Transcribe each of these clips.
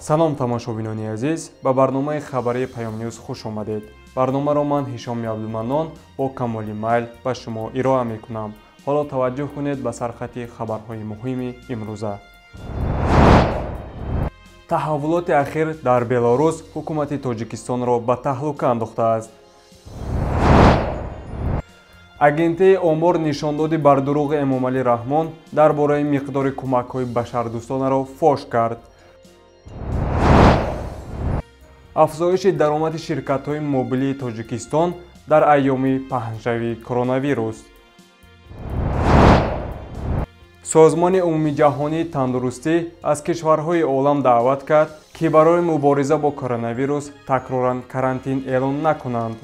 Салом, тамошобинони азиз, ба барномаи хабарии Паёмнюз хуш омадед. Барномаро ман, Ҳишоми Абдуманнон, бо камоли майл ба шумо ироа мекунам. Ҳоло таваҷҷӯҳ кунед ба сархати хабарҳои муҳими имрӯза. Таҳаввулоти ахир дар Беларус ҳукумати Тоҷикистонро ба таҳлука андохтааст. Агентии омор нишондоди бардурӯғи Эмомалӣ Раҳмон дар бораи миқдори кӯмакҳои башардӯстонаро фош кард. Афзоиши даромади ширкатҳои мобилии Тоҷикистон дар айёми паҳншавии коронавирус. Созмони умумиҷаҳонии тандурустӣ аз кишварҳои олам даъват кард, ки барои мубориза бо коронавирус такроран карантин эълон накунанд.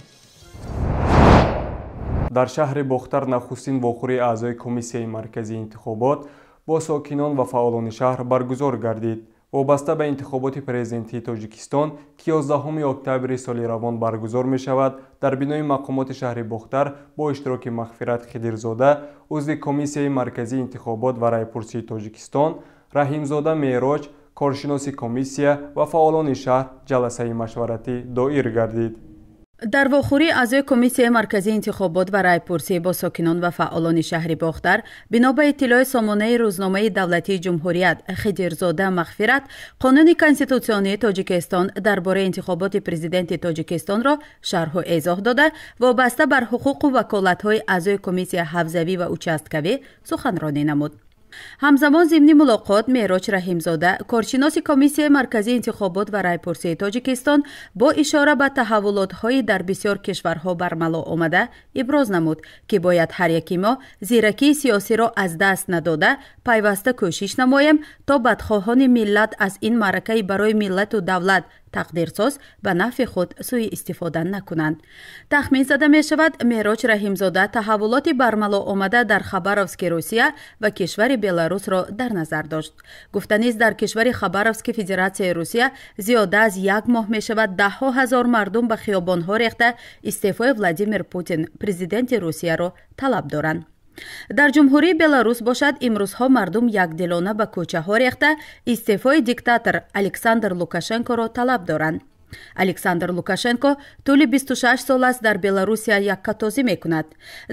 Дар шаҳри Бохтар нахустин вохӯрии аъзои Комиссияи марказии интихобот бо сокинон ва фаъолони шаҳр баргузор гардид. Вобаста ба интихоботи президентии Тоҷикистон, ки 11 октябри соли равон баргузор мешавад, дар бинои мақомоти шаҳри Бохтар бо иштироки Мағфират Хидирзода, узви Комиссияи марказии интихобот ва райпурсии Тоҷикистон, Раҳимзода Меъроҷ, коршиноси комиссия ва фаъолони шаҳр ҷаласаи машваратӣ доир гардид. Дар вохӯрии аъзои Комиссияи марказии интихобот ва райпурсӣ бо сокинон ва фаъолони шаҳри Бохтар, бино ба иттилои сомонаи рӯзномаи давлатии Ҷумҳурият, Хидирзода Мағфират қонуни конститутсионии Тоҷикистон дар бораи интихоботи президенти Тоҷикистонро шарҳу эзоҳ дода, вобаста бар ҳуқуқу ваколатҳои аъзои комиссия ҳавзавӣ ва участкавӣ суханронӣ намуд. Ҳамзамон зимни мулоқот Меъроҷ Раҳимзода, коршиноси Комиссияи марказии интихобот ва райпурсии Тоҷикистон, бо ишора ба таҳаввулотҳои дар бисёр кишварҳо бармало омада иброз намуд, ки бояд ҳар яки мо зиракии сиёсиро аз даст надода, пайваста кӯшиш намоем, то бадхоҳони миллат аз ин маъракаи барои миллату давлат тақдирсоз ба нафъи худ сӯи истифода накунанд. Тахмин зада мешавад, Меъроҷ Раҳимзода таҳаввулоти бармало омада дар Хабаровски Русия ва кишвари Беларусро дар назар дошт. Гуфтанист, дар кишвари Хабаровски Федератсияи Русия зиёда аз як моҳ мешавад, даҳҳо ҳазор мардум ба хиёбонҳо рехта, истеъфои Владимир Путин, президенти Русияро талаб доранд. Дар ҷумҳурии Беларус бошад, имрӯзҳо мардум якдилона ба кӯчаҳо рехта, истеъфои диктатор Александр Лукашенкоро талаб доранд. Александр Лукашенко тӯли 26 сол аст дар Беларусия яккатозӣ мекунад.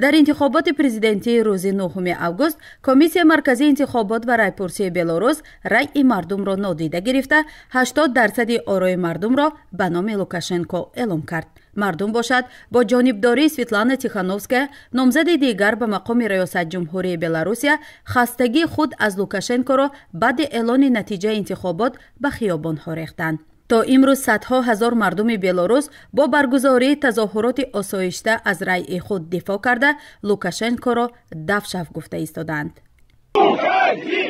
Дар интихоботи президентии рӯзи 9 август Комиссияи марказии интихобот ва райпурсии Беларус райи мардумро нодида гирифта, 80 дарсади орои мардумро ба номи Лукашенко эълон кард. Мардум бошад, бо ҷонибдории Светлана Тихановская, номзади дигар ба мақоми раёсатҷумҳурии Беларусия, хастагии худ аз Лукашенкоро баъди эълони натиҷаи интихобот ба хиёбонҳо рехтанд. То имрӯз садҳо ҳазор мардуми Белорус бо баргузории тазоҳуроти осоишта аз райи худ дифоъ карда, Лукашенкоро дафшаф гуфта истодаанд. Уходи!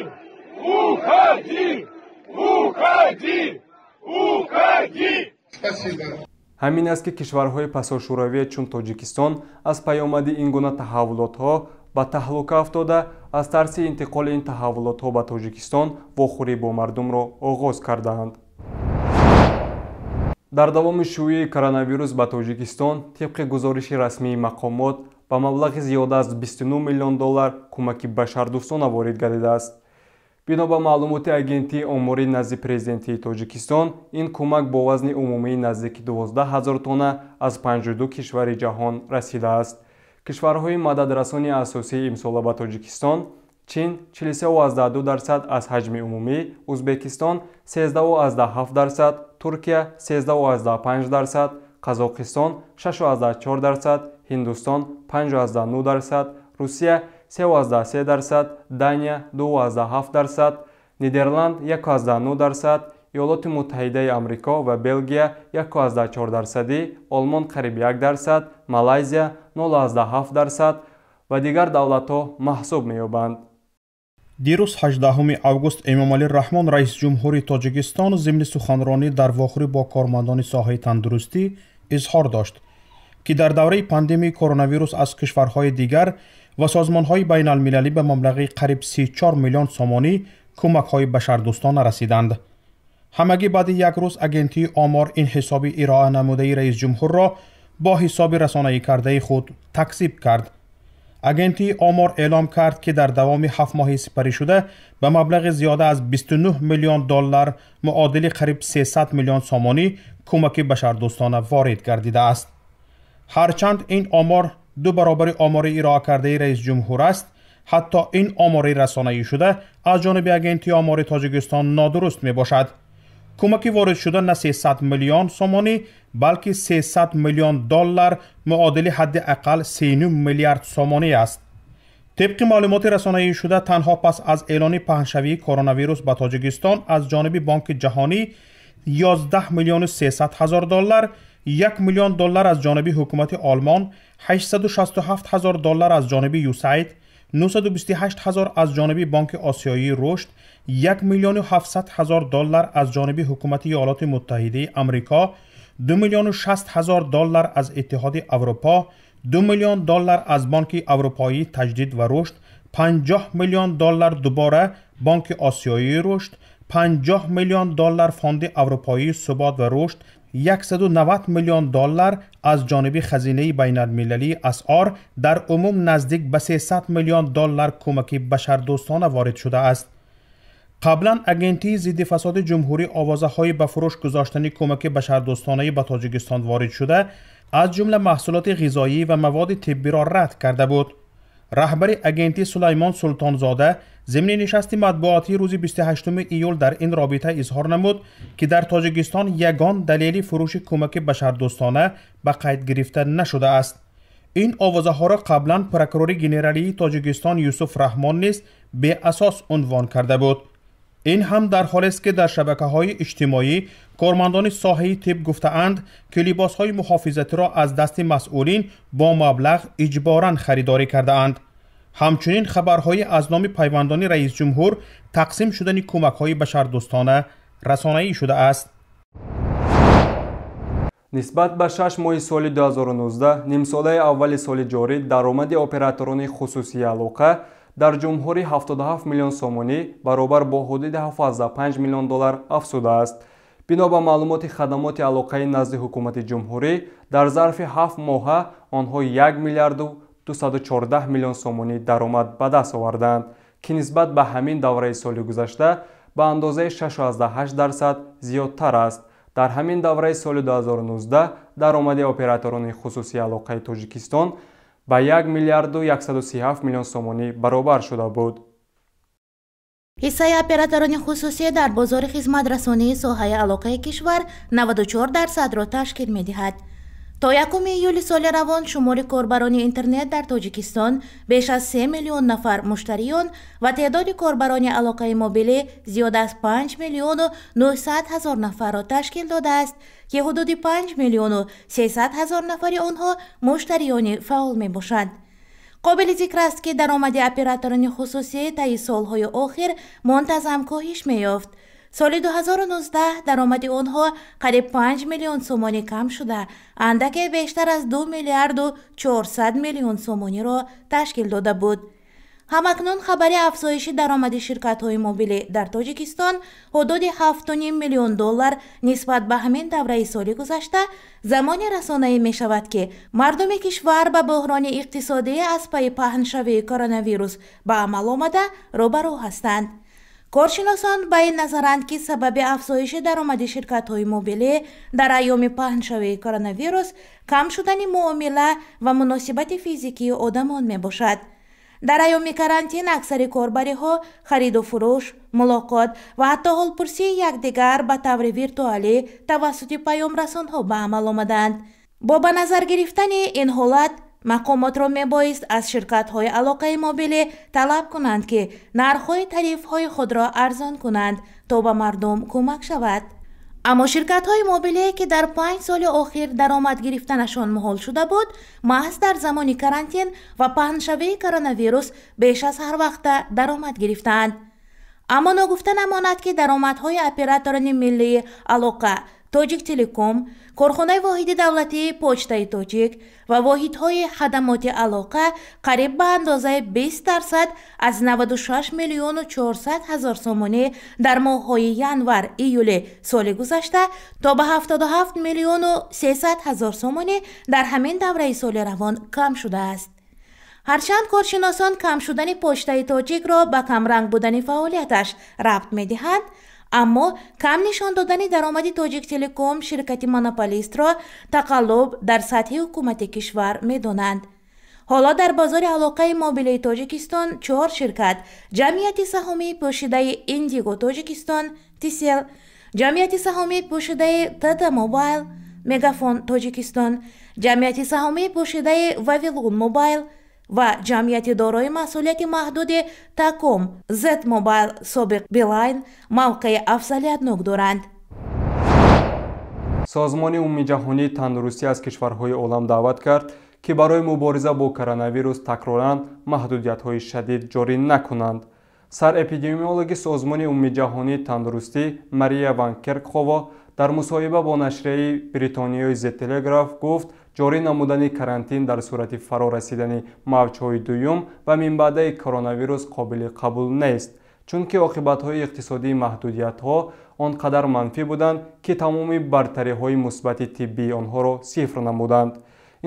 Уходи! Уходи! Уходи! Спасибо. Ҳамин аст, ки кишварҳои пасошӯравие чун Тоҷикистон аз паёмади ин гуна таҳаввулотҳо ба таҳлука афтода, аз тарси интиқоли ин таҳаввулотҳо ба Тоҷикистон вохӯрӣ бо мардумро оғоз кардаанд. Дар давоми шӯии коронавирус ба Тоҷикистон, тибқи гузориши расмии мақомот, ба маблағи зиёда аз 29 миллион доллар кӯмаки башардӯстона ворид гардидааст. Бино ба маълумоти Агентии оморӣ назди президентии Тоҷикистон, ин кӯмак бо вазни умумии наздики 12 ҳазор тонна аз 52 кишвари ҷаҳон расидааст. Кишварҳои мададрасони асосии имсола ба Тоҷикистон: Чин 43,2% аз ҳаҷми умумӣ, Узбекистон 13,7%, Туркия 13,5%, Қазоқистон 6,4%, Ҳиндустон 5,9%, Русия 3,3%, Дания 2,7%, Нидерланд 1,9%, Иёлоти Муттаҳидаи Амрико ва Белгия 1,4%-ӣ, Олмон қариб 1%, Малайзия 0,7% ва дигар давлатҳо маҳсуб меёбанд. Дирӯз, 18 август, Эмомалӣ Раҳмон, раиси ҷумҳури Тоҷикистон, зимни суханронӣ дар вохӯрӣ бо кормандони соҳаи тандурустӣ изҳор дошт, ки дар давраи пандемияи коронавирус аз кишварҳои дигар ва созмонҳои байналмилалӣ ба маблағи қариб 34 миллион сомонӣ кӯмакҳои башардӯстона расиданд. Ҳамагӣ баъди як рӯз Агентии омор ин ҳисоби ироа намудаи раисҷумҳурро бо ҳисоби расонаӣ кардаи худ такзиб кард. Агентии омор эълом кард, ки дар давоми 7 моҳи сипаришуда ба маблағи зиёда аз 29 миллион доллар, муодили қариб 300 миллион сомонӣ, кӯмаки башардӯстона ворид гардидааст. Ҳарчанд ин омор 2 баробари омори ироа кардаи раисҷумҳур аст, ҳатто ин омори расонаӣ шуда аз ҷониби Агентии омори Тоҷикистон нодуруст мебошад. Кӯмаки воридшуда на 300 миллион сомонӣ, балки 300 миллион доллар, муодили ҳадди ақал 3,5 миллиард сомонӣ аст. Тибқи маълумоти расонаӣ шуда, танҳо пас аз эълони паҳншавии коронавирус ба Тоҷикистон аз ҷониби Бонки Ҷаҳонӣ 11 миллиону 300 ҳазор доллар, 1 миллион доллар аз ҷониби ҳукумати Олмон, 867 ҳазор доллар аз ҷониби ЮСАЙД, 928 ҳазор аз ҷониби Бонки Осиёии рушд, 1 миллиону 700 ҳазор доллар аз ҷониби ҳукумати Иёлоти Муттаҳидаи Амрико, 2 миллиону 60 ҳазор доллар аз Иттиҳоди Аврупо, 2 миллион доллар аз Бонки Аврупоии таҷдид ва рушд, 50 миллион доллар дубора Бонки Осиёии рушд, 50 миллион доллар Фонди Аврупоии субот ва рушд, 190 миллион доллар аз ҷониби Хазинаи байналмилалии асъор, дар умум наздик ба 300 миллион доллар кӯмаки башардӯстона ворид шудааст. Қаблан Агентии зидди фасоди ҷумҳурӣ овозаҳои ба фурӯш гузоштани кӯмаки башардӯстонаи ба Тоҷикистон ворид шуда, аз ҷумла маҳсулоти ғизоӣ ва маводи тиббиро рад карда буд. Раҳбари агентӣ Сулаймон Султонзода зимни нишасти матбуотии рӯзи 28 июл дар ин робита изҳор намуд, ки дар Тоҷикистон ягон далели фурӯши кӯмаки башардӯстона ба қайд гирифта нашудааст. Ин овозаҳоро қаблан прокурори генералии Тоҷикистон Юсуф Раҳмон низ беасос унвон карда буд. Ин ҳам дар ҳолест, ки дар шабакаҳои иҷтимоӣ кормандони соҳаи тиб гуфтаанд, ки либосҳои муҳофизатиро аз дасти масъулин бо маблағ иҷборан харидорӣ кардаанд. Ҳамчунин хабарҳои аз номи пайвандони раисҷумҳур тақсим шудани кӯмакҳои башардӯстона расонаӣ шудааст. Нисбат ба 6 моҳи соли 2019, нимсолаи аввали соли ҷорӣ даромади операторони хусусии алоқа дар ҷумҳурӣ 77 миллион сомонӣ, баробар бо ҳудуди 7,5 миллион доллар афзудааст. Бино ба маълумоти хадамоти алоқаи назди ҳукумати ҷумҳурӣ, дар зарфи 7 моҳа онҳо 1 миллиарду 214 миллион сомонӣ даромад ба даст оварданд, ки нисбат ба ҳамин давраи соли гузашта ба андозаи 6,8% зиёдтар аст. Дар ҳамин давраи соли 2019 даромади операторони хусусии алоқаи Тоҷикистон ба 1 миллиарду 137 миллион сомонӣ баробар шуда буд. Ҳиссаи операторони хусусӣ дар бозори хизматрасонии соҳаи алоқаи кишвар 94%-ро ташкил медиҳад. То 1 июли соли равон шумори корбарони интернет дар Тоҷикистон беш аз 3 миллион нафар муштариён ва теъдоди корбарони алоқаи мобилӣ зиёд аз 5 миллиону 900 ҳазор нафарро ташкил додааст, ки ҳудуди 5 миллиону 300 ҳазор нафари онҳо муштариёни фаъол мебошанд. Қобили зикр аст, ки даромади операторони хусусӣ таи солҳои охир мунтазам коҳиш меёфт. Соли 2019 даромади онҳо қариб 5 миллион сомонӣ кам шуда, андаке бештар аз 2 миллиарду 400 миллион сомониро ташкил дода буд. Ҳамакнун хабари афзоиши даромади ширкатҳои мобилӣ дар Тоҷикистон ҳудуди 7,5 миллион доллар нисбат ба ҳамин давраи соли гузашта замоне расонаӣ мешавад, ки мардуми кишвар ба буҳрони иқтисодӣ аз пайи паҳншавии коронавирус ба амал омада рӯбарӯ ҳастанд. Коршиносон ба ин назаранд, ки сабаби афзоиши даромади ширкатҳои мобилӣ дар айёми паҳншавии коронавирус кам шудани муомила ва муносибати физикии одамон мебошад. Дар айёми карантин аксари корбариҳо хариду фурӯш, мулоқот ва ҳатто ҳолпурсии якдигар ба таври виртуалӣ тавассути паёмрасонҳо ба амал омаданд. Бо ба назар гирифтани ин ҳолат, мақомотро мебоист аз ширкатҳои алоқаи мобилӣ талаб кунанд, ки нархҳои тарифҳои худро арзон кунанд, то ба мардум кӯмак шавад. Аммо ширкатҳои мобилие, ки дар 5 соли охир даромад гирифтанашон муҳол шуда буд, маҳз дар замони карантин ва паҳншавии коронавирус беш аз ҳар вақта даромад гирифтаанд. Аммо ногуфта намонад, ки даромадҳои операторони миллии алоқа Тоҷиктелеком, корхонаи воҳиди давлатии Почтаи Тоҷик ва воҳидҳои хадамоти алоқа қариб ба андозаи 20% аз 96 миллиону 400 ҳазор сомонӣ дар моҳҳои январ июли соли гузашта то ба 77 миллиону 300 ҳазор сомонӣ дар ҳамин давраи соли равон кам шудааст. Ҳарчанд коршиносон кам шудани почтаи тоҷикро ба камранг будани фаъолияташ рабт медиҳанд, аммо кам нишон додани даромади Тоҷиктелеком ширкати монополистро тақаллуб дар сатҳи ҳукумати кишвар медонанд. Ҳоло дар бозори алоқаи мобилии Тоҷикистон 4 ширкат: ҷамъияти саҳомии пӯшидаи Индиго Тоҷикистон, Тисел, ҷамъияти саҳомии пӯшидаи ТТ Мобайл, Мегафон Тоҷикистон, ҷамъияти саҳомии пӯшидаи Вавилон Мобайл ва ҷамъияти дорои масъулияти маҳдуди Таком Z Мобайл собиқ Билайн мавқеи афзалиятнок доранд. Созмони умумиҷаҳонии тандурустӣ аз кишварҳои олам даъват кард, ки барои мубориза бо коронавирус такроран маҳдудиятҳои шадид ҷорӣ накунанд. Сарэпидемиологи Созмони умумиҷаҳонии тандурустӣ Мария Ван Керкхова дар мусоҳиба бо нашрияи бритониёи The Telegraph гуфт, ҷорӣ намудани карантин дар сурати фаро расидани мавҷҳои дуюм ва минбаъдаи коронавирус қобили қабул нест, чунки оқибатҳои иқтисодии маҳдудиятҳо он қадар манфӣ буданд, ки тамоми бартариҳои мусбати тиббии онҳоро сифр намуданд.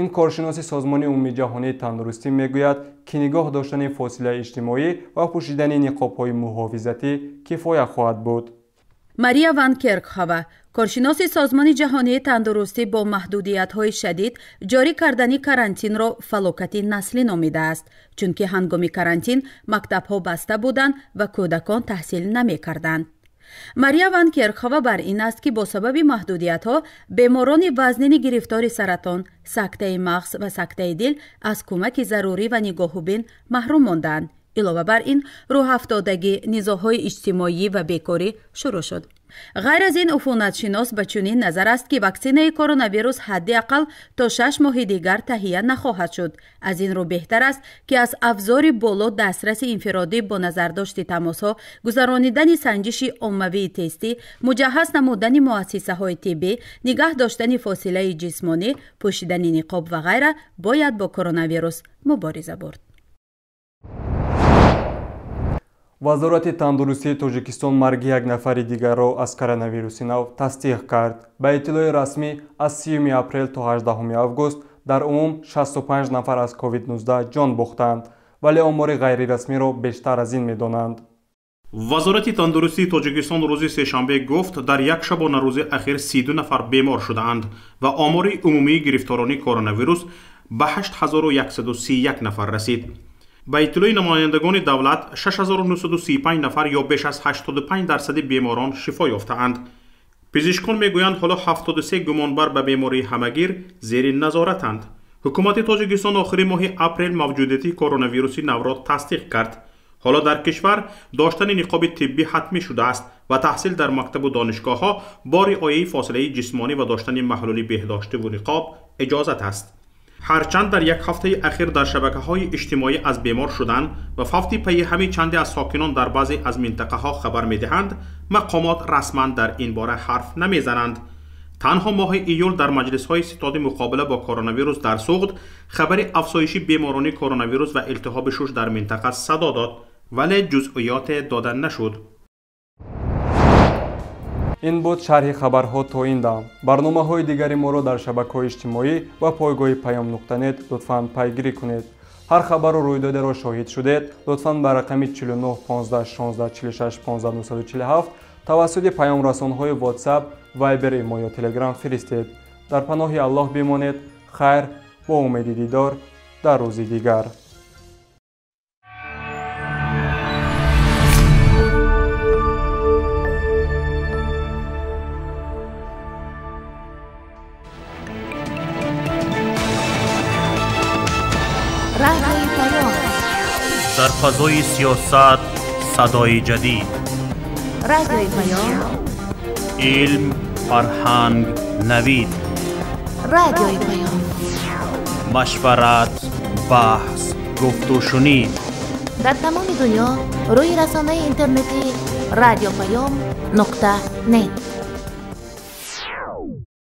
Ин коршиноси Созмони умумиҷаҳонии тандурустӣ мегӯяд, ки нигоҳ доштани фосилаи иҷтимоӣ ва пӯшидани ниқобҳои муҳофизатӣ кифоя хоҳад буд. Мария Ван Керкхова, коршиноси Созмони ҷаҳонии тандурустӣ, бо маҳдудиятҳои шадид ҷорӣ кардани карантинро фалокати наслӣ номидааст, чунки ҳангоми карантин мактабҳо баста буданд ва кӯдакон таҳсил намекарданд. Мария Ван Керкхова бар ин аст, ки бо сабаби маҳдудиятҳо беморони вазнини гирифтори саратон, сактаи мағз ва сактаи дил аз кӯмаки зарурӣ ва нигоҳубин маҳрум монданд. Илова бар ин, рӯҳафтодагӣ, низоъҳои иҷтимоӣ ва бекорӣ шурӯъ шуд. Ғайр аз ин, уфунатшинос ба чунин назар аст, ки ваксинаи коронавирус ҳадди ақал то 6 моҳи дигар таҳия нахоҳад шуд. Аз ин рӯ беҳтар аст, ки аз афзори боло дастраси инфиродӣ бо назардошти тамосҳо, гузаронидани санҷиши оммавии тестӣ, муҷаҳҳаз намудани муассисаҳои тиббӣ, нигаҳ доштани фосилаи ҷисмонӣ, пӯшидани ниқоб ва ғайра бояд бо коронавирус мубориза бурд. Вазорати тандурустии Тоҷикистон марги як нафари дигарро аз коронавируси нав тасдиқ кард. Ба иттилои расмӣ, аз 30 апрел то 18 август дар умум 65 нафар аз COVID-19 ҷон бохтанд, вале омори ғайрирасмиро бештар аз ин медонанд. Вазорати тандурустии Тоҷикистон рӯзи сешанбе гуфт, дар як шабонарӯзи ахир 32 нафар бемор шудаанд ва омори умумии гирифторони коронавирус ба 8131 нафар расид. Ба иттилои намояндагони давлат, 6935 нафар ё беш аз 85% беморон шифо ёфтаанд. Пизишкон мегӯянд, ҳоло 73 гумонбар ба бемории ҳамагир зери назоратанд. Ҳукумати Тоҷикистон охири моҳи апрел мавҷудияти коронавируси навро тасдиқ кард. Ҳоло дар кишвар доштани ниқоби тиббӣ ҳатмӣ шудааст ва таҳсил дар мактабу донишгоҳҳо бо риояи фосилаи ҷисмонӣ ва доштани маҳлули беҳдоштиву ниқоб иҷозат аст. Ҳарчанд дар як ҳафтаи ахир дар шабакаҳои иҷтимоӣ аз бемор шудан ва фавти пайи ҳами чанде аз сокинон дар баъзе аз минтақаҳо хабар медиҳанд, мақомот расман дар ин бора ҳарф намезананд. Танҳо моҳи июл дар маҷлисҳои ситоди муқобила бо коронавирус дар Суғд хабари афзоиши беморони коронавирус ва илтиҳоби шуш дар минтақа садо дод, вале ҷузъиёте дода нашуд. Ин буд шарҳи хабарҳо то ин дам. Барномаҳои дигари моро дар шабакаҳои иҷтимоӣ ва пойгоҳи паём.нет лутфан пайгирӣ кунед. Ҳар хабару рӯйдодеро шоҳид шудед, лутфан ба рақами 49 15 16 46 15 947 тавассути паёмрасонҳои WhatsApp, Viber, имо ё Telegram фиристед. Дар паноҳи Аллоҳ бимонед. Хайр, бо умеди дидор дар рӯзи дигар. Дар фазои сиёсат садои ҷадид, радиои Паём, илм, фарҳанг, навид, радиои Паём, машварат, баҳс, гуфтушунид. Дар тамоми дунё рӯи расонаи интернетии радиопаём.нет.